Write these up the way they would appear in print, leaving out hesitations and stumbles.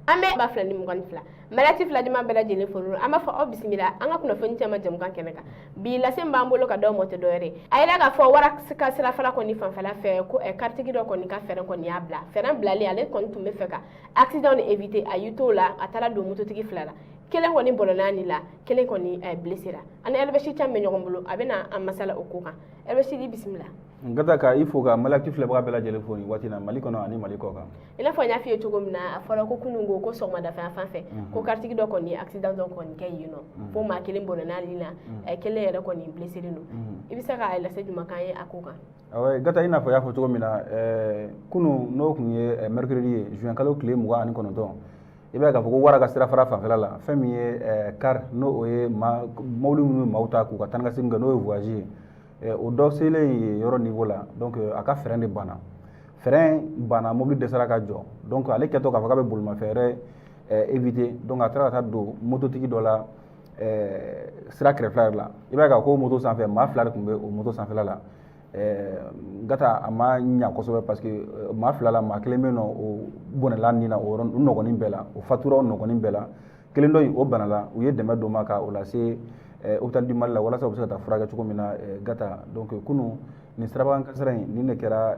An bɛ 2022 Maliyati filajama bɛɛ lajɛlen fo. An b'a fɔ aw bisimila an ka kunnafoni caman jamukan kɛnɛ kan. Bi lase min b'an bolo ka d'aw ma, tɛ dɔwɛrɛ, a yira k'a fɔ wara ka sirafara kɔni fanfɛla fɛ, ko karitigi dɔ kɔni ka frein kɔni y'a bila. Frein bilalen, ale kɔni tun bɛ fɛ ka accident de éviter. A y'i t'o la, a taara don mototigi fila la. Kelen kɔni bɔlɔnna ni la, kelen kɔni blessera. Ani Elbasi can bɛ ɲɔgɔn bolo, a bɛna an masala o ko kan. Elbasi, i bisimila. N ka taa ka i fo ka Maliyati filɛbaga bɛɛ lajɛlen fo nin waati na, Mali kɔnɔ ani Mali kɔ kan. I n'a fɔ n y'a f'i ye cogo min na, a fɔra ko kunun ko sɔgɔmada fɛ fan fɛ, ko karitigi dɔ kɔni accident dɔ kɔni kɛ yen nɔ, fo maa kelen bɔnɛna ni la, kelen yɛrɛ kɔni blessé don. I bɛ se ka lase jumɛn kan ye a ko kan? Awɔ, Gata, i n'a fɔ i y'a fɔ cogo min na, kunun, n'o tun ye mercredi ye, juin kalo tile 29, i b'a ye k'a fɔ ko wara ka sirafara fanfɛla la, fɛn min ye car, n'o o ye mobili minnu bɛ maaw ta k'u ka taa ni ka segin kɛ, n'o ye voyage ye, o dɔ selen yen yɔrɔ niveau la, donc a ka frein de banna. Frein banna, mobili dɛsɛra ka jɔ. Donc ale kɛtɔ k'a fɔ k'a bɛ bolimafɛn yɛrɛ éviter, donc a taara ka taa don mototigi dɔ la sira kɛrɛfɛla yɛrɛ la. I b'a ye k'a fɔ ko moto sanfɛ, maa fila de tun bɛ o moto sanfɛla la. Gata, a ma ɲa kosɛbɛ, parce que maa fila la, maa kelen bɛ yen nɔ, o bɔnɛla nin na o yɔrɔ o nɔgɔnin bɛɛ la, o fatura o nɔgɔnin bɛɛ la. Kelen dɔ in, o banala. U ye dɛmɛ d'o ma ka o lase Hôpital du Mali la, walasa u bɛ se ka taa furakɛ cogo min na. Gata, donc kunun, nin sirabakan kasara in, nin de kɛra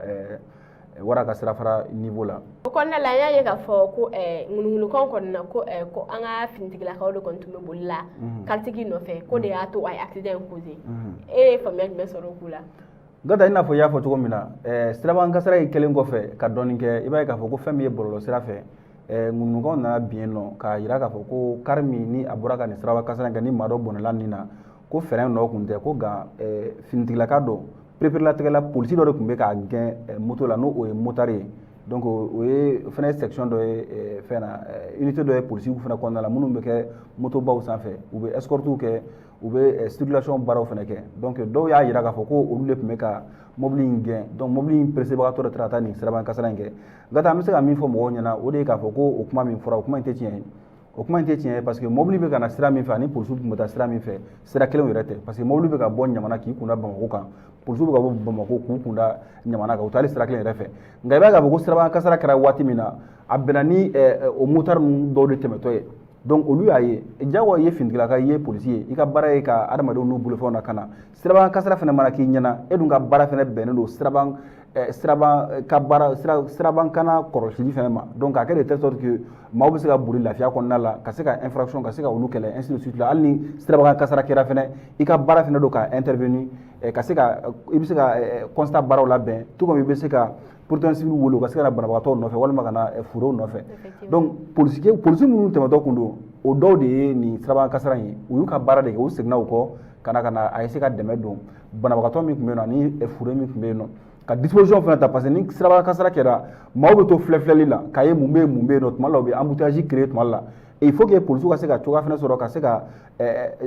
wara ka sirafara niveau la. O kɔnɔna la, an y'a ye k'a fɔ ko ŋunuŋunukanw kɔni na ko an ka finitigilakaw de kɔni tun bɛ boli la karitigi nɔfɛ, ko de y'a to a ye accident in causé. E ye faamuya jumɛn sɔrɔ o ko la? Gata, i n'a fɔ i y'a fɔ cogo min na, sirabakan kasara in kɛlen kɔfɛ ka dɔɔnin kɛ, i b'a ye k'a fɔ ko fɛn min ye bɔlɔlɔ sira fɛ, ŋunuŋunukanw nana bin yen nɔ k'a yira k'a fɔ ko kari min ni a bɔra ka nin siraba kasara in kɛ, ni maa dɔ bɔnɛla nin na, ko frein nɔ tun tɛ, ko nka finitigilaka dɔ pereperelatigɛla, polisi dɔ de tun bɛ k'a gɛn moto la, n'o o ye motard ye. Donc o ye o fana ye section dɔ ye fɛn na, unité dɔ ye polisiw fana kɔnɔna la, minnu bɛ kɛ motobaw sanfɛ, u bɛ escorte kɛ, u bɛ circulation baaraw fana kɛ. Donc dɔw y'a jira k'a fɔ ko olu de tun bɛ ka mobili in gɛn. Donc mobili in pressebagatɔ de taara ka taa nin siraban kasara in kɛ. Nka an bɛ se ka min fɔ mɔgɔw ɲɛna, o de ye k'a fɔ ko o kuma min fɔra, o kuma in tɛ tiɲɛ ye. O kuma in tɛ tiɲɛ ye, parce que mobili bɛ ka na sira min fɛ ani polisiw tun bɛ taa sira min fɛ, sira kelenw yɛrɛ tɛ, parce que mobili bɛ ka bɔ Ɲamana k'i kunda Bamakɔ kan, polisiw bɛ ka bɔ Bamakɔ k'u kunda Ɲamana kan, u taali sira kelen yɛrɛ fɛ. Nka i b'a ye k'a fɔ ko siraban kasara kɛra waati min na, a bɛnna ni o motard ninnu dɔw de tɛmɛtɔ ye. Donc olu y'a ye. Jago i ye finitigilaka, i ye polisi ye, i ka baara ye ka adamadenw n'u bolofɛnw lakana. Siraban kasara fana mana k'i ɲɛna, e dun ka baara fana bɛnnen don siraban ka baara siraban kana kɔlɔsili fana ma. Donc k'a kɛ de telle sorte que maaw bɛ se ka boli lafiya kɔnɔna la, ka se ka infraction, ka se ka olu kɛlɛ, ainsi de suite la. Hali ni sirabakan kasara kɛra fana, i ka baara fana don ka intervenir, ka se ka i bɛ se ka constat baaraw labɛn, tout comme i bɛ se ka protection civile wele, u ka se ka na banabagatɔw nɔfɛ walima ka na furew nɔfɛ. Donc polisi minnu tɛmɛtɔ kun don, o dɔw de ye nin sirabakan kasara in ye. U y'u ka baara de kɛ, u seginna u kɔ ka na a se ka dɛmɛ don banabagatɔ min tun bɛ yen nɔ ani fure min tun bɛ yen nɔ, ka disposition fana ta, parce que ni sirabakan kasara kɛra, maaw bɛ to filɛ filɛli la k'a ye mun bɛ yen, mun bɛ yen nɔ. Tuma dɔ la, u bɛ embouteillage créer tuma dɔ la. Et il faut que polisiw ka se ka cogoya fana sɔrɔ ka se ka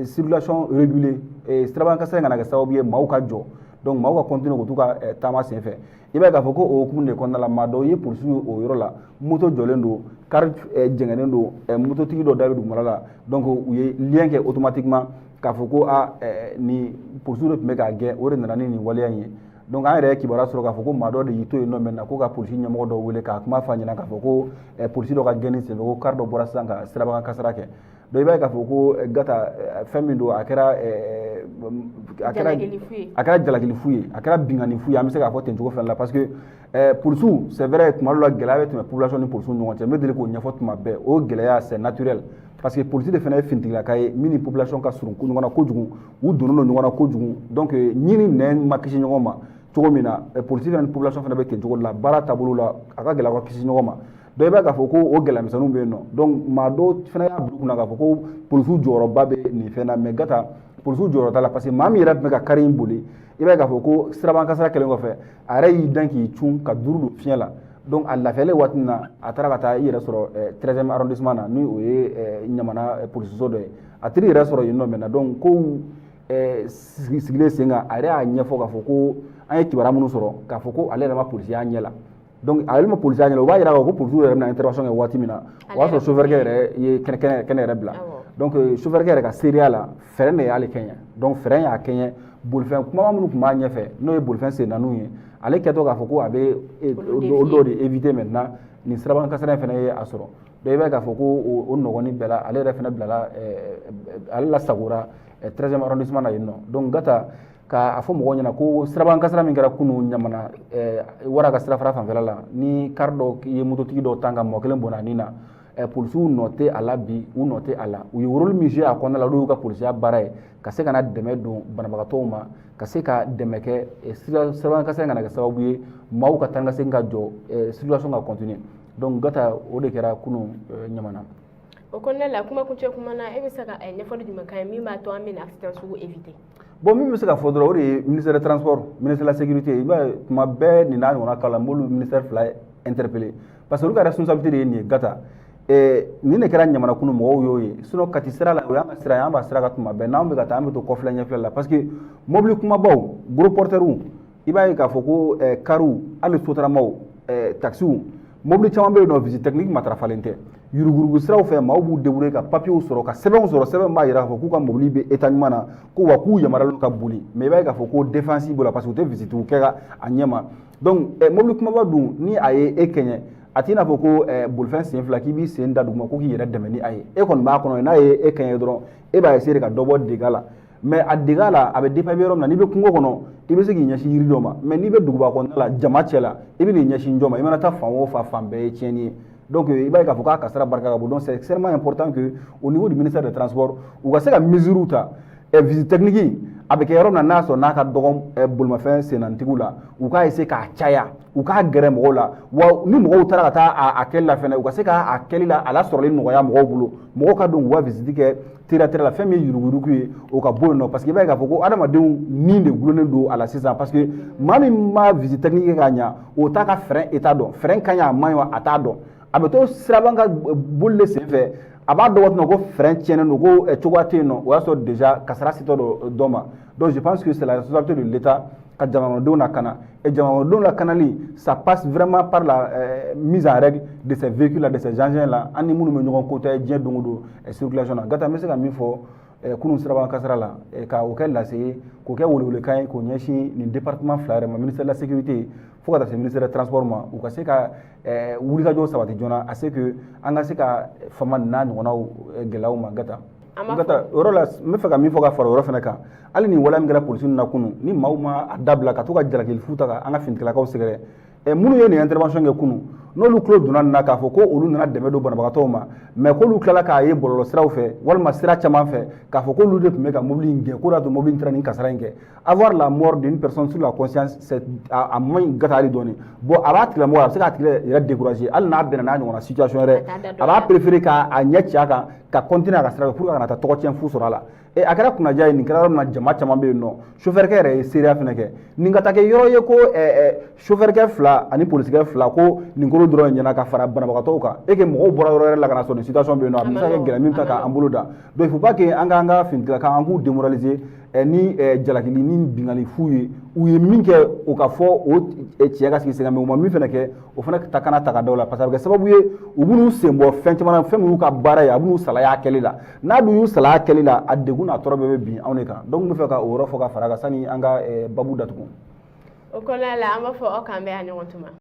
circulation réguler, sirabakan kasara in kana kɛ sababu ye maaw ka jɔ. Donc maaw ka continuer k'u t'u ka taama senfɛ. I b'a ye k'a fɔ ko o hukumu de kɔnɔna la, maa dɔw ye polisiw ye o yɔrɔ la, moto jɔlen don, kari jɛngɛnnen don, mototigi dɔ da bɛ dugumala la. Donc u ye lien kɛ automatiquement k'a fɔ ko a nin polisiw de tun bɛ k'a gɛn, o de nana ni nin waleya in ye. Donc an yɛrɛ ye kibaruya sɔrɔ k'a fɔ ko maa dɔ de y'i to yen nɔ maintenant, ko ka polisi ɲɛmɔgɔ dɔ wele k'a kuma f'a ɲɛna k'a fɔ ko polisi dɔ ka gɛnni senfɛ, ko kari dɔ bɔra sisan ka sirabakan kasara kɛ. Donc i b'a ye k'a fɔ ko Gata, fɛn min don, a kɛra a kɛra jalakili fu ye, a kɛra binkani fu ye, an bɛ se k'a fɔ ten cogo fana la, parce que polisiw, c'est vrai, tuma dɔw la gɛlɛya bɛ tɛmɛ population ni polisiw ni ɲɔgɔn cɛ. N bɛ deli k'o ɲɛfɔ tuma bɛɛ. O gɛlɛya, c'est naturel, parce que polisi de fana ye finitigilaka ye min ni population ka surun ɲɔgɔn na kojugu, u donnen don ɲɔgɔn na kojugu. Donc ɲi ni nɛn ma kisi ɲɔgɔn ma cogo min na, polisi fana ni population fana bɛ ten cogo de la. Baara taabolo la, a ka gɛlɛn ka kisi ɲɔgɔn ma. Donc i b'a ye k'a fɔ ko o gɛlɛyamisɛnninw bɛ yen nɔ. Donc maa dɔw fana y'a bila u kunna k'a fɔ ko polisiw jɔyɔrɔba bɛ nin fɛn na, mais Gata, polisiw jɔyɔrɔ t'a la, parce que maa min yɛrɛ tun bɛ ka kari in boli, i b'a ye k'a fɔ ko siraban kasara kɛlen kɔfɛ, a yɛrɛ y'i dan k'i cun ka duuru don fiɲɛ la. Donc a lafiyalen waati min na, a taara ka taa i yɛrɛ sɔrɔ 13e arrondissement na, ni o ye Ɲamana polisiso dɔ ye. A taar'i yɛrɛ sɔrɔ yen nɔ maintenant. Donc kow sigilen sen kan, a yɛrɛ y'a ɲɛfɔ k'a fɔ ko an ye kibaruya minnu sɔrɔ k'a fɔ ko ale yɛrɛ ma polisiya ɲɛ la. Donc ale ma polisiya ɲɛ la, o b'a yira k'a fɔ ko polisiw yɛrɛ bɛna intervention kɛ waati min na, o y'a sɔrɔ chauffeur kɛ yɛrɛ ye kɛnɛ kɛnɛ yɛrɛ bila. Donc chauffeur kɛ yɛrɛ ka seereya la, frein de y'ale kɛɲɛ. Donc frein y'a kɛɲɛ, bolifɛn kumaba minnu tun b'a ɲɛfɛ, n'o ye bolifɛn sen naaniw ye, ale kɛtɔ k'a fɔ ko a bɛ olu dɔw de éviter maintenant, nin sirabakan kasara in fana ye a sɔrɔ. Donc i b'a ye k'a fɔ ko o nɔgɔni bɛɛ la, ale yɛrɛ fana bilala, ale lasagora 13e arrondissement na yen nɔ. Donc Gata, k'a fɔ mɔgɔw ɲɛna ko sirabakan kasara min kɛra kunun Ɲamana Wara ka sirafara fanfɛla la, ni kari dɔ ye mototigi dɔw tan ka mɔgɔ kelen bɔnna a ni na, polisiw nɔ tɛ a la bi, u nɔ tɛ a la. U ye rôle min jouer a kɔnɔna la, olu y'u ka polisiya baara ye, ka se ka na dɛmɛ don banabagatɔw ma, ka se ka dɛmɛ kɛ sirabakan kasara kana kɛ sababu ye maaw ka taa ni ka segin ka jɔ, circulation ka continuer. Donc Gata, o de kɛra kunun Ɲamana. O kɔnɔna la, kuma kuncɛ kuma na, e bɛ se ka ɲɛfɔli jumɛn k'an ye min b'a to an bɛna accident sugu éviter? Bon, min bɛ se ka fɔ dɔrɔn, o de ye ministère des Transports, ministère de la Sécurité. I b'a ye, tuma bɛɛ nin n'a ɲɔgɔnna cas la, n b'olu ministère fila interpeller, parce que olu ka responsabilité de ye nin ye. Gata, nin de kɛra Ɲamana kunu, mɔgɔw y'o ye. Sinon Kati sira la, o y'an ka sira ye, an b'a sira kan tuma bɛɛ. N'an bɛ ka taa, an bɛ to kɔfilɛ ɲɛfilɛ la, parce que mobili kumabaw, gros porteurs, i b'a ye k'a fɔ ko kariw, hali sotaramaw, taxiw, mobili caman bɛ yen nɔ, visite technique matarafalen tɛ. Yuruguyurugu siraw fɛ, maaw b'u débrouiller ka papiers sɔrɔ, ka sɛbɛnw sɔrɔ, sɛbɛn b'a jira k'a fɔ k'u ka mobili bɛ état ɲuman na, ko wa k'u yamaruyalen ka boli. Mais i b'a ye k'a fɔ ko défense b'o la, parce que u tɛ visite kɛ ka a ɲɛ ma. Donc mobili kumaba dun, ni a ye e kɛɲɛ, a t'i n'a fɔ ko bolifɛn sen fila k'i b'i sen da duguma ko k'i yɛrɛ dɛmɛ ni a ye. E kɔni b'a kɔnɔ, n'a ye e kɛɲɛ dɔrɔn, e b'a essayer ka dɔ bɔ dégâts la. Mais a dégâts la, a bɛ dépend i bɛ yɔrɔ min na. N'i bɛ kungo kɔnɔ, i bɛ se k'i ɲɛsin yiri dɔ ma, mais n'i bɛ duguba kɔnɔna la, jama cɛ la, i bɛ n'i ɲɛsin jɔn ma? I mana taa fan o fan, fan bɛɛ ye tiɲɛni ye. Donc i b'a ye k'a fɔ k'a kasara barika ka bon. Donc c'est extrêmement important que au niveau du ministère des Transports, u ka se ka mesures ta. Visite technique a bɛ kɛ yɔrɔ min na, n'a sɔrɔ n'a ka dɔgɔn bolimafɛn sennantigiw la, u k'a essayer k'a caya, u k'a gɛrɛ mɔgɔw la. Wa ni mɔgɔw taara ka taa a kɛli la fɛnɛ, u ka se k'a kɛli la, a lasɔrɔli nɔgɔya mɔgɔw bolo, mɔgɔw ka don k'u ka visite kɛ teliya teliya la. Fɛn min ye yuruguyurugu ye, o ka bɔ yen nɔ, parce que i b'a ye k'a fɔ ko adamadenw ni de gulonnen don a la sisan, parce que maa min ma visite technique kɛ ka ɲa, o t'a ka frein état dɔn, frein ka ɲi a man ɲi wa, a t'a dɔn. A bɛ to siraban ka boli de senfɛ, a b'a dɔn waati min na ko frein tiɲɛnen don, ko cogoya tɛ yen nɔ, o y'a sɔrɔ déjà kasara setɔ dɔ dɔ ma. Donc je pense que c'est la responsabilité de l'État ka jamanadenw lakana, et jamanadenw lakanali, ça passe vraiment par la mise en règle de ces véhicules là, de ces engins là, an ni minnu bɛ ɲɔgɔn côtoyer diɲɛ don o don circulation na. Gata, n bɛ se ka min fɔ kunun sirabakan kasara la, ka o kɛ lase ye, k'o kɛ welewelekan ye k'o ɲɛsin nin département fila yɛrɛ ma, ministère de la Sécurité fo ka taa se ministère des Transports ma, u ka se ka wulikajɔ sabati joona à ce que an ka se ka fama nin n'a ɲɔgɔnnaw gɛlɛyaw ma. Gata, Gata, o yɔrɔ la, n bɛ fɛ ka min fɔ ka fara o yɔrɔ fana kan, hali nin waleya min kɛra polisi na kunun, ni maaw ma a dabila ka to ka jalakili fu ta ka an ka finitigilakaw sɛgɛrɛ, minnu ye nin intervention kɛ kunun, n'olu tulo donna nin na k'a fɔ ko olu nana dɛmɛ don banabagatɔw ma, mais k'olu tilala k'a ye bɔlɔlɔ siraw fɛ walima sira caman fɛ k'a fɔ k'olu de tun bɛ ka mobili in gɛn, k'o de y'a to mobili in taara nin kasara in kɛ, avoir la mort d'une personne sur la conscience, c'est a man ɲi Gata hali dɔɔni. Bon, a b'a tigilamɔgɔ, a bɛ se k'a tigi yɛrɛ décourager, hali n'a bɛnna n'a ɲɔgɔnna situation yɛrɛ, a b'a préférer k'a ɲɛ ci a kan ka continuer a ka sira fɛ pour que a kana taa tɔgɔ tiɲɛ fu sɔrɔ a la. E a kɛra kunnaja ye, nin kɛra yɔrɔ min na, jama caman bɛ yen nɔ, chauffeur kɛ yɛrɛ ye seereya fana kɛ. Nin ka taa kɛ yɔrɔ ye ko chauffeur kɛ fila ani polisikɛ fila, ko nin kolo dɔrɔn ɲɛna ka fara banabagatɔw kan, e que mɔgɔw bɔra yɔrɔ wɛrɛ la ka na sɔrɔ nin situation bɛ yen nɔ, a bɛ se ka kɛ gɛlɛya min bɛ taa k'an bolo da. Donc il faut pas que an k'an ka finitigilakaw, an k'u démoraliser ni jalakili ni binkanni fu ye. U ye min kɛ, o ka fɔ, o tiɲɛ ka sigi sen kan, mais u ma min fana kɛ, o fana ta kana ta ka da o la, parce que a bɛ kɛ sababu ye u b'u sen bɔ fɛn caman na, fɛn min y'u ka baara ye, a b'u salaya kɛli la. N'a dun y'u salaya kɛli la, a degun n'a tɔɔrɔ bɛɛ bɛ bin anw de kan. Donc n bɛ fɛ ka o yɔrɔ fɔ ka fara a kan sani an ka babu datugu. O kɔnɔna la, an b'a fɔ aw k'an bɛn a ɲɔgɔn tuma.